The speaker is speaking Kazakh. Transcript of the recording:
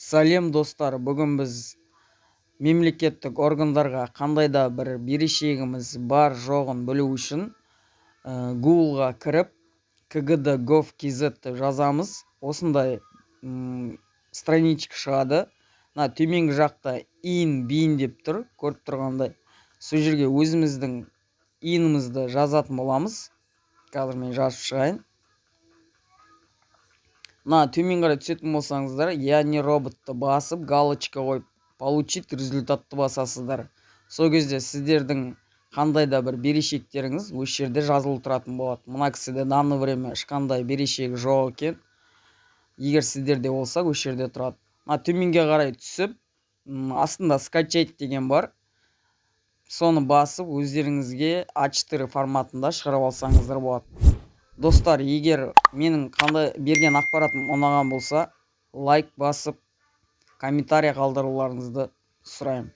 Сәлем, достар! Бүгін біз мемлекеттік органдарға қандай да бір берешегіміз бар жоғын білу үшін Гуглға кіріп, kgd gov kz деп жазамыз. Осындай страничка шығады. Мына төменгі жақта ИИН, БИН деп тұр, көріп тұрғандай. Сол жерге өзіміздің ИИНімізді жазатын боламыз. Қазір мен жазып шығайын. Мына төмен қарай түсетін болсаңыздар, «Я не роботты» басып, галочка қойып, «Получить результатты» басасыздар. Сол кезде сіздердің қандай да бір берешектеріңіз осы жерде жазылып тұратын болады. Мына кісіде данный время ешқандай берешегі жоқ екен. Егер сіздерде болса, осы жерде тұрады. Мына төменге қарай түсіп, астында «Скачать» деген бар, соны басып, өздеріңізге А4 форматында шығарып алсаңыздар болады. Достар, егер менің қандай берген ақпаратым ұнаған болса, лайк басып, комментарий қалдыруларыңызды сұраймын.